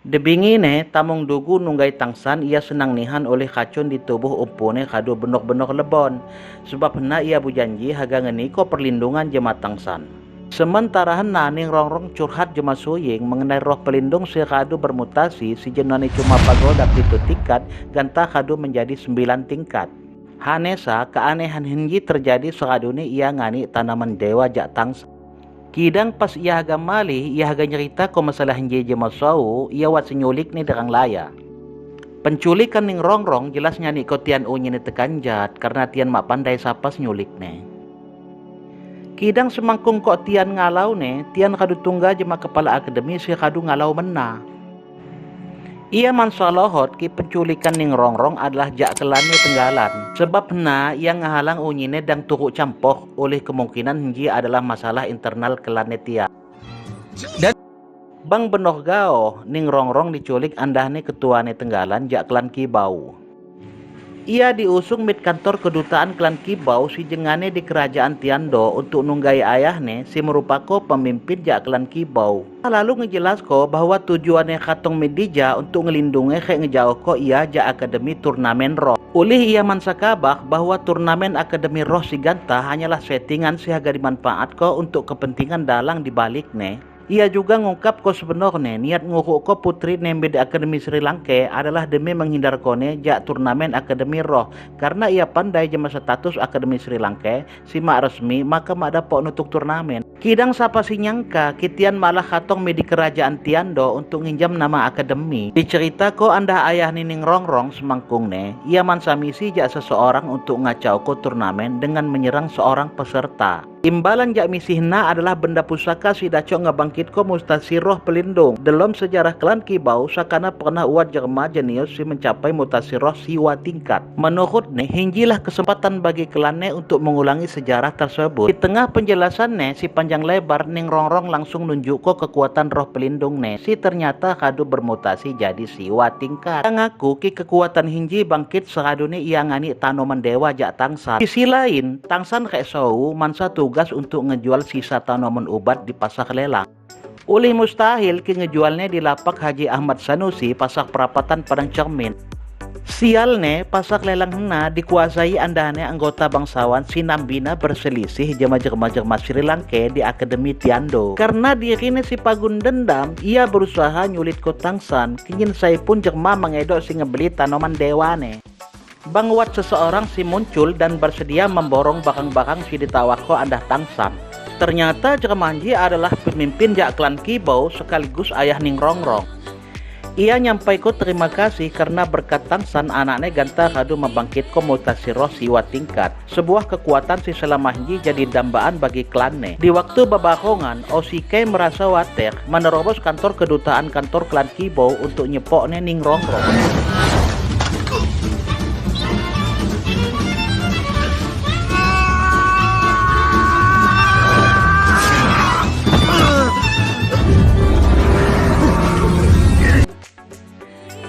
Debingine tamung dugu nunggai Tangsan ia senang nihan oleh racun di tubuh umpune radu benor-benor lebon. Sebab hena ia berjanji haga ngeniko perlindungan jema Tangsan. Sementara hena Ning Rongrong curhat jema Suying mengenai roh pelindung si radu bermutasi si jenone cuma pagoda 7 tingkat ganta radu menjadi 9 tingkat. Hanesa keanehan hinggi terjadi seradune ia ngani tanaman dewa jak Tangsan. Kidang pas ia haga malih, ia haga nyerita ko masalah hinggi jema Sau, ia wat senyulik ni derang laya. Penculikan Ning Rongrong jelas nyani ko Tian unyi ni tekanjat karena Tian mak pandai sapa senyulik ne. Kidang semangkung kok Tian ngalau ne, Tian kadu tungga jema kepala akademi si kadu ngalau mena. Ia mansalohot ki penculikan Ning Rongrong adalah jak kelane tenggalan. Sebab na yang ngahalang unyine dang turuk campoh oleh kemungkinan hinggi adalah masalah internal kelane Tian. Dan Bang Benoh Gao Ning Rongrong diculik andahne ketuane tenggalan jak klan Kibau. Ia diusung mit kantor kedutaan klan Kibau si jengane di kerajaan Tiando untuk nunggai ayahne si merupako pemimpin jak klan Kibau. Lalu ngejelasko bahwa tujuannya katong Medija untuk ngelindungi kayak ngejauh ko ia jak akademi turnamen roh. Ulih ia mansakabak bahwa turnamen akademi roh si Ganta hanyalah settingan si haga dimanfaat ko untuk kepentingan dalang di balik ne. Ia juga ngungkap ko sebenarnya niat nguruk ko putri nembe di Akademi Sri Lanka adalah demi menghindar kone jak turnamen Akademi Roh. Karena ia pandai jema status Akademi Sri Lanka si mak resmi maka mak dapat nutuk turnamen. Kidang sapa si nyangka kitian malah katong medi kerajaan Tiando untuk nginjam nama akademi. Dicerita ko anda ayah Nining Rongrong semangkung ne, ia mansa misi jak seseorang untuk ngacau ko turnamen dengan menyerang seorang peserta. Imbalan jak misihna adalah benda pusaka si dacok ngebangkit ko mutasi roh pelindung. Dalam sejarah klan Kibau, sakana pernah uat jerma jenius si mencapai mutasi roh siwa tingkat. Menurut ne, hinggilah kesempatan bagi klanne untuk mengulangi sejarah tersebut. Di tengah penjelasannya, si panjang lebar Ning Rongrong langsung nunjuk ko kekuatan roh pelindung ne. Si ternyata kadu bermutasi jadi siwa tingkat. Ngaku ki kekuatan hinggi bangkit seradune ia ngani tanoman dewa jak Tangsan. Sisi lain, Tangsan kayak Sou mansa tugas untuk ngejual sisa tanaman obat di pasar lelang. Ulih mustahil ki ngejualnya di lapak Haji Ahmad Sanusi pasar perapatan Padang Cermin. Sialne pasar lelang hena dikuasai andane anggota bangsawan Sinambina berselisih jema-jema-jema Sri Lanka di Akademi Tiando. Karena dirinya si Pagun dendam, ia berusaha nyulit ko Tangsan. Kingin saya pun jerma mengedok si ngebeli tanaman dewane. Bang wat seseorang si muncul dan bersedia memborong barang-barang si ditawako andah Tangsan. Ternyata Jermanji adalah pemimpin jak klan Kibau sekaligus ayah Ning Rongrong. Ia nyampai ko terima kasih karena berkat Tangsan anaknya ganta kadu membangkit ko mutasi roh siwa tingkat. Sebuah kekuatan si selama hinggi jadi dambaan bagi klanne. Di waktu babarongan, Osike merasa water menerobos kantor kedutaan kantor klan Kibau untuk nyepokne Ning Rongrong.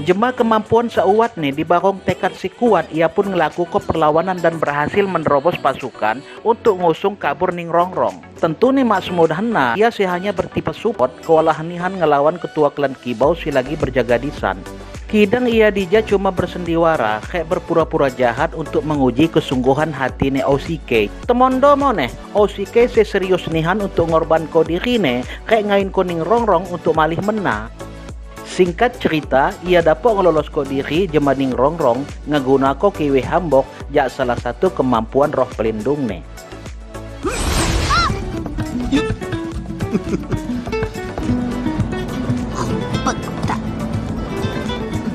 Jema kemampuan seuat nih dibarong tekad si kuat, ia pun ngelaku ke perlawanan dan berhasil menerobos pasukan untuk ngusung kabur Ning Rongrong. Tentu nih mak semudahna, ia sih hanya bertipe support kewalahan nihan ngelawan ketua klan Kibau si lagi berjaga di san. Kidang ia dija cuma bersendiwara, kayak berpura-pura jahat untuk menguji kesungguhan hati ne Osike. Temondo moneh, Osike se serius nihan untuk ngorban ko dirine, kayak ngain ko Ning Rongrong untuk malih mena. Singkat cerita, ia dapat ngelolos ko diri jema Ning Rongrong ngeguna ko kiwe hambok jak salah satu kemampuan roh pelindung ne.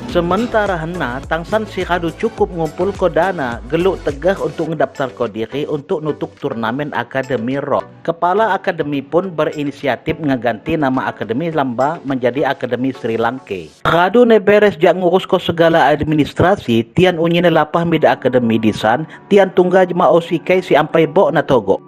Sementara hena, Tangsan si kadu cukup ngumpul ko dana, geluk tegah untuk ngedaftar ko diri untuk nutuk turnamen Akademi Roh. Kepala akademi pun berinisiatif ngeganti nama Akademi Lamba menjadi Akademi Sri Lanka. Kadu ne beres jak ngurus ko segala administrasi, Tian unyine lapah mida akademi disan, Tian tungga jema Osike si ampai bok na togo.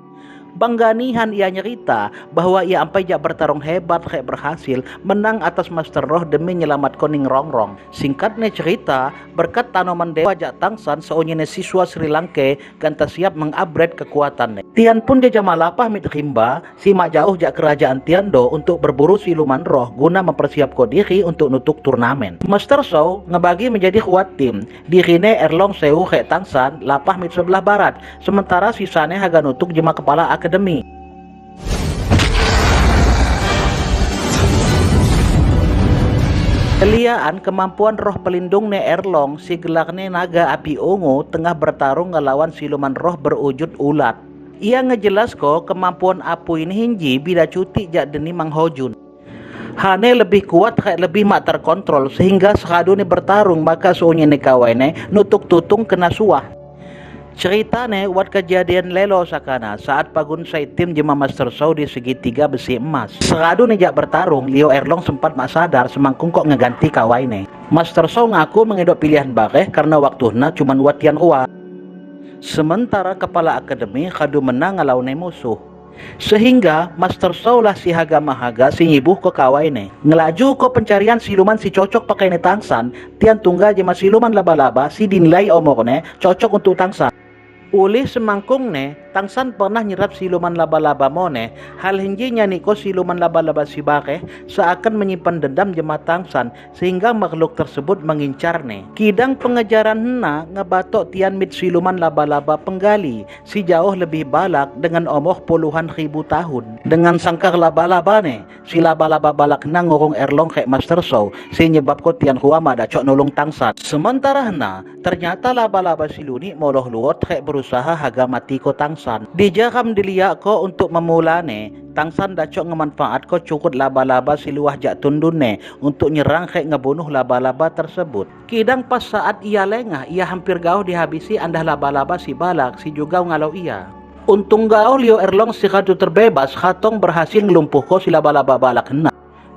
Bangga nihan ia nyerita bahwa ia ampai jak bertarung hebat rek berhasil menang atas Master Roh demi nyelamat koning rongrong. Singkatnya cerita, berkat tanoman dewa jak Tangsan seunyine siswa Sri Lanka ganta siap mengupgrade kekuatannya. Tian pun jejama lapah mit rimba si mak jauh jak kerajaan Tiando untuk berburu siluman roh guna mempersiapkan diri untuk nutuk turnamen. Master Show ngebagi menjadi kuat tim. Dirine Erlong Seu rek Tangsan lapah mit sebelah barat, sementara sisane haga nutuk jema kepala akademi. Keliaan kemampuan roh pelindung ne Erlong si gelarne naga api ungu tengah bertarung ngelawan siluman roh berwujud ulat. Ia ngejelas ko kemampuan apu ini hinji bila cuti jak deni Mang Hojun. Hane lebih kuat kayak lebih mak terkontrol sehingga sekadune bertarung maka suunya ne kawaine nutuk tutung kena suah. Ceritane wat kejadian lelo sakana saat pagun sai tim jema Master Show di segitiga besi emas. Seradu jak bertarung, Leo Erlong sempat mak sadar semangkung kok ngeganti kawaine. Master Show ngaku mengedok pilihan bareh karena waktunya cuman watian rua. Sementara kepala akademi kadu menang ngelawan musuh. Sehingga Master Show lah si haga mahaga si nyibuh ke kawaine. Ngelaju ke pencarian siluman si cocok pakai ne Tangsan, tian tunggal jema siluman laba-laba si dinilai omorne cocok untuk Tangsan. Ulih semangkung ne, Tangsan pernah nyerap siluman laba-laba mone, hal hinji nyaniko siluman laba-laba si bareh seakan menyimpan dendam jema Tangsan sehingga makhluk tersebut mengincar ne. Kidang pengejaran hena ngebatok tian mit siluman laba-laba penggali, si jauh lebih balak dengan omoh puluhan ribu tahun. Dengan sangkar laba-laba ne, si laba-laba balak na ngurung Erlong kayak Master Show, si nyebab ko tian hua madacok nulung Tangsan. Sementara hena, ternyata laba-laba siluni moloh luot kayak berusaha haga mati ko Tangsan. Dijaram diliak ko untuk memulane, Tangsan dacok ngemanfaat ko cukup laba-laba siluah jak tundune untuk nyerang kayak ngebunuh laba-laba tersebut. Kidang pas saat ia lengah, ia hampir gauh dihabisi andah laba-laba si balak si juga ngalau ia. Untung gauh Leo Erlong si kadu terbebas, khatong berhasil ngelumpuh ko si laba-laba balak hena.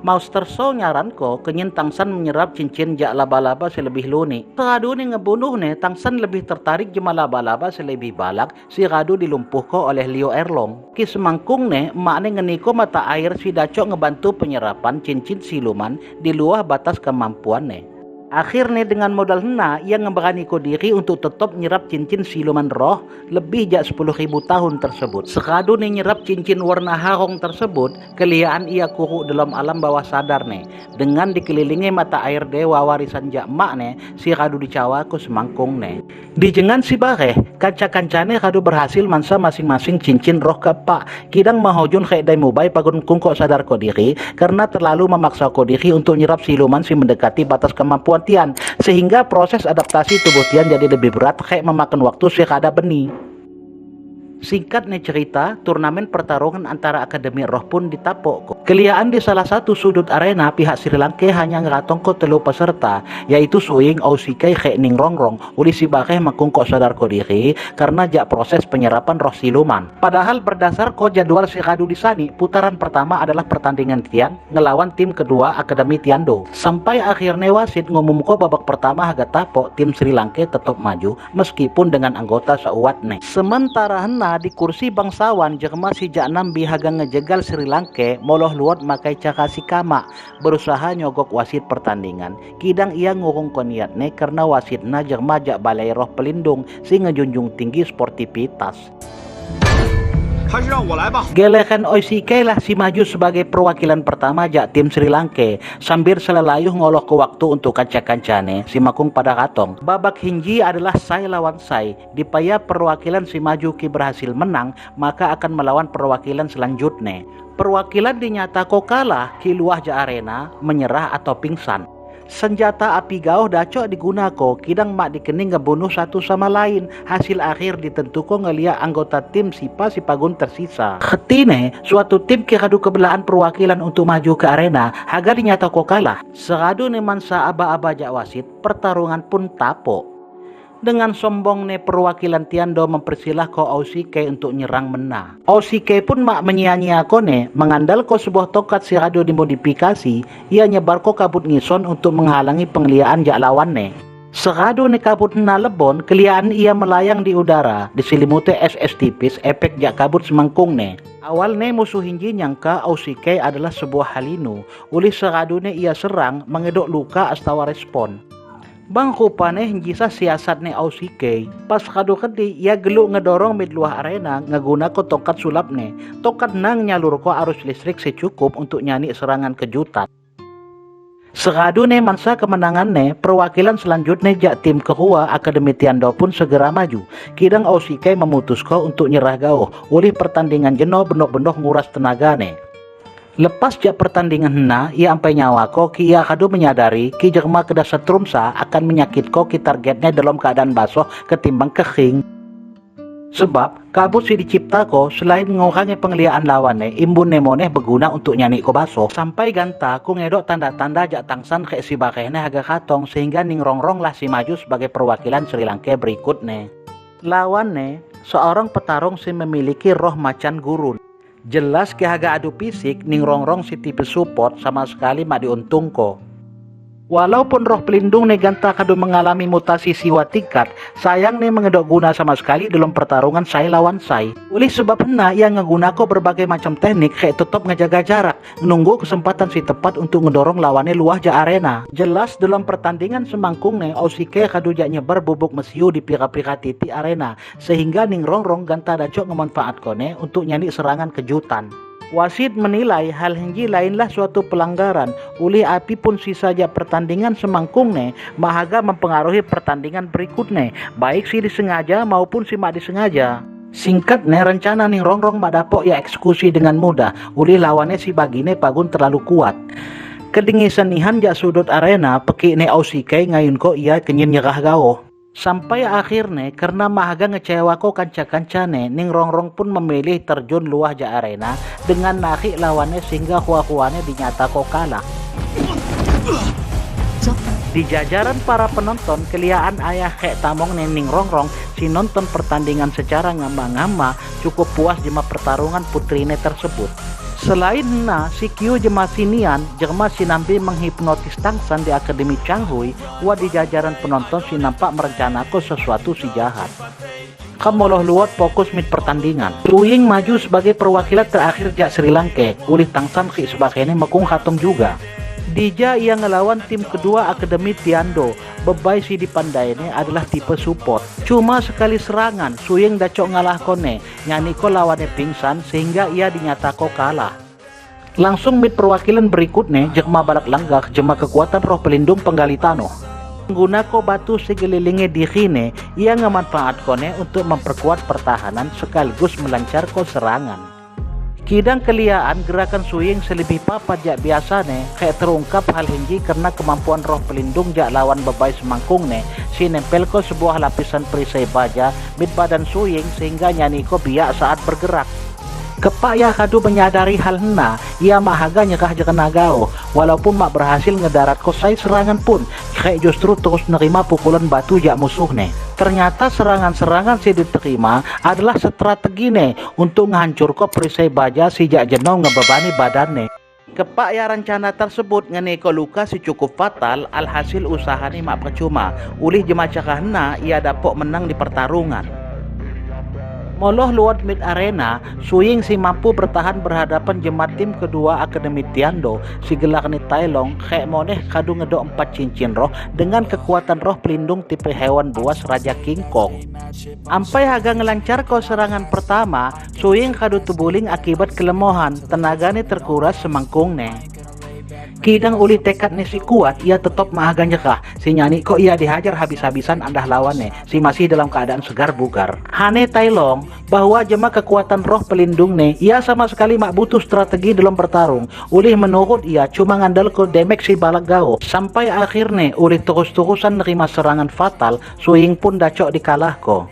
Master Show nyaran ko kenyin Tangsan menyerap cincin jak laba-laba selebih luni. Radu ni ngebunuh ne, Tangsan lebih tertarik jema laba-laba selebih balak si radu dilumpuh ko oleh Leo Erlong. Ki semangkung ne, emak ne ngeniko mata air si dacok ngebantu penyerapan cincin siluman di luar batas kemampuan ne. Akhirnya dengan modal hena, ia ngeberani ko diri untuk tetap nyerap cincin siluman roh lebih jak 10.000 tahun tersebut. Sekadu nih nyerap cincin warna harong tersebut, keliaan ia kuruk dalam alam bawah sadar nih. Dengan dikelilingi mata air dewa warisan jak mak nih, si radu dicawa ku semangkung nih. Di jengan si bareh, kanca-kancane radu berhasil mansa masing-masing cincin roh kepak. Kidang mahojun kayak dai mubai pagun kungkok sadar ko diri karena terlalu memaksa ko diri untuk nyerap siluman si mendekati batas kemampuan Tian, sehingga proses adaptasi tubuh Tian jadi lebih berat kayak memakan waktu sekada benih. Singkatnya cerita, turnamen pertarungan antara Akademi Roh pun ditapok. Keliaan di salah satu sudut arena, pihak Sri Lanka hanya ngeratong ko telu peserta, yaitu Suing, Osikai, Khek Ning Rongrong. Uli si bakeh makung kok sadar ko diri karena jak proses penyerapan roh siluman. Padahal berdasar ko jadwal si Radu di sani, putaran pertama adalah pertandingan Tian ngelawan tim kedua Akademi Tiando. Sampai akhirnya wasit ngumum ko babak pertama haga tapok, tim Sri Lanka tetap maju meskipun dengan anggota seuatne. Sementara hena di kursi bangsawan jerma si jak nambi haga ngejegal Sri Lanka moloh luot makai cara si kama berusaha nyogok wasit pertandingan. Kidang ia ngurung koniatne karena wasitna jerma jak balai roh pelindung si ngejunjung tinggi sportivitas. Gelekan Oisike lah si maju sebagai perwakilan pertama jak tim Sri Lanka sambil selelayuh ngoloh ke waktu untuk kanca-kancane si makung pada katong. Babak hinji adalah sai lawan sai. Dipaya perwakilan si maju ki berhasil menang maka akan melawan perwakilan selanjutnya. Perwakilan dinyata ko kalah ki luah ja arena menyerah atau pingsan. Senjata api gauh dacok digunako, kidang mak dikening ngebunuh satu sama lain. Hasil akhir ditentuko ngelia anggota tim sipa sipagun tersisa. Ketine, suatu tim kiradu kebelaan perwakilan untuk maju ke arena, haga dinyatako kalah. Seradu nemansa aba-aba jak wasit, pertarungan pun tapok. Dengan sombong ne perwakilan Tiando mempersilah ko Ausike untuk nyerang mena. Ausike pun mak menyia-nyia kone, mengandal ko sebuah tokat si rado dimodifikasi, ia nyebar ko kabut ngison untuk menghalangi pengliaan jak lawan ne. Seradu ne kabut na lebon, keliaan ia melayang di udara, diselimuti es-es tipis efek jak kabut semangkung ne. Awalnya musuh hinji nyangka Ausike adalah sebuah halinu, ulih seradu ne ia serang mengedok luka astawa respon. Bang rupane hinji sa siasat ne Ausike, pas kadu kedi ia geluk ngedorong mid luah arena ngeguna ko tongkat sulap ne. Tongkat nang nyalur ko arus listrik secukup untuk nyani serangan kejutan. Seradu ne mansa kemenangan ne, perwakilan selanjutnya jak tim kedua Akademi Tiando pun segera maju. Kidang Ausike memutuskan untuk nyerah gauh, oleh pertandingan jeno benok-benok nguras tenaga ne. Lepas jak pertandingan hena, ia ampai nyawa ko ki ia kadu menyadari ki jerma kedah setrumsa akan menyakit ko ki targetnya dalam keadaan basuh ketimbang kering. Sebab kabut si dicipta ko selain mengurangi penglihatan lawannya, imbun nemoneh berguna untuk nyani ko basuh. Sampai ganta ku ngedok tanda-tanda jak tangsan kek si bakehne haga katong sehingga ning rongrong lah si maju sebagai perwakilan Sri Lanka berikutnya. Lawannya seorang petarung si memiliki roh macan gurun. Jelas ke haga adu fisik ning rongrong si tipe support sama sekali mak diuntung ko. Walaupun roh pelindung ne ganta kadu mengalami mutasi siwa tingkat, sayang ne mengedok guna sama sekali dalam pertarungan sai lawan sai. Oleh sebab hena ia ngegunako berbagai macam teknik kayak tetap ngejaga jarak, nunggu kesempatan si tepat untuk ngedorong lawannya luah ja arena. Jelas dalam pertandingan semangkung ne Ausike kadu jak nyebar bubuk mesiu di pira-pira titik arena, sehingga ning rongrong ganta dacok ngemanfaat kone untuk nyani serangan kejutan. Wasit menilai hal hinggi lainlah suatu pelanggaran. Uli api pun sisa saja pertandingan semangkung ne mahaga mempengaruhi pertandingan berikutnya, baik si disengaja maupun si mak disengaja. Singkat ne rencana nih rongrong mak dapok ya eksekusi dengan mudah. Uli lawannya si bagine pagun terlalu kuat. Kedingisan nihan jak sudut arena peki ne Ausike ngayun ko ia kenyin nyerah gao. Sampai akhirnya karena mahaga ngecewa ko kanca-kancane ning rongrong pun memilih terjun luah ja arena dengan narik lawannya sehingga hua-huane dinyata ko kalah. Di jajaran para penonton keliaan ayah kek tamong nening rongrong si nonton pertandingan secara ngama-ngama cukup puas jema pertarungan putrine tersebut. Selain na, si Kyu jema sinian, jerma sinambi menghipnotis Tangsan di Akademi Changhui, wa di jajaran penonton si nampak merencanako sesuatu si jahat. Kamoloh luot fokus mid pertandingan. Tuying maju sebagai perwakilan terakhir jak Sri Lanka, ulih Tangsan ki sebagainya mekung hatung juga. Dija ia ngelawan tim kedua Akademi Tiando, bebai si dipandai ini adalah tipe support. Cuma sekali serangan, Suying dacok ngalah kone, nyani ko lawannya pingsan sehingga ia dinyatako kalah. Langsung mid perwakilan berikutnya, jema balak langgak, jema kekuatan roh pelindung penggali tanoh. Menggunakan batu segelilingi dirine, ia ngemanfaat kone untuk memperkuat pertahanan sekaligus melancarkan serangan. Kidang keliaan gerakan Suying selebih papat jak biasane kayak terungkap hal hinggi karena kemampuan roh pelindung jak lawan bebai semangkung ne si nempel ko sebuah lapisan perisai baja mid badan Suying sehingga nyanyi ko biak saat bergerak. Kepak ya kadu menyadari hal hena, ia mahaga nyekah nagao, walaupun mak berhasil ngedarat kosai serangan pun, kayak justru terus nerima pukulan batu jak musuh ne. Ternyata serangan-serangan si diterima adalah strategi ne untuk ngehancur ko perisai baja si jak jeno ngebebani badan ne. Kepak ya rencana tersebut ngeneko luka si cukup fatal, alhasil usaha ni mak percuma. Ulih jema cakahna ia dapok menang di pertarungan. Moloh luat mid arena, Suying si mampu bertahan berhadapan jemaat tim kedua Akademi Tiando, si gelak ni Tailong, kayak moneh kadu ngedok 4 cincin roh dengan kekuatan roh pelindung tipe hewan buas Raja King Kong. Ampai haga ngelancar ko serangan pertama, Suying kadu tubuling akibat kelemahan, tenagane terkuras semangkung ne. Kidang uli tekad ne si kuat, ia tetap mahaga nyekah. Si nyani kok ia dihajar habis-habisan andah lawannya, si masih dalam keadaan segar bugar. Hane Tailong, bahwa jema kekuatan roh pelindung ne, ia sama sekali mak butuh strategi dalam bertarung. Ulih menurut ia cuma ngandal ke demek si balak gao. Sampai akhirnya ulih terus-terusan nerima serangan fatal, Suying pun dacok dikalah ko.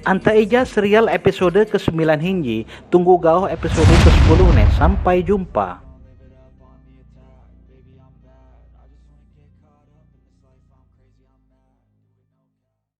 Anta ija serial episode ke-9 hinggi, tunggu gao episode ke-10 ne. Sampai jumpa.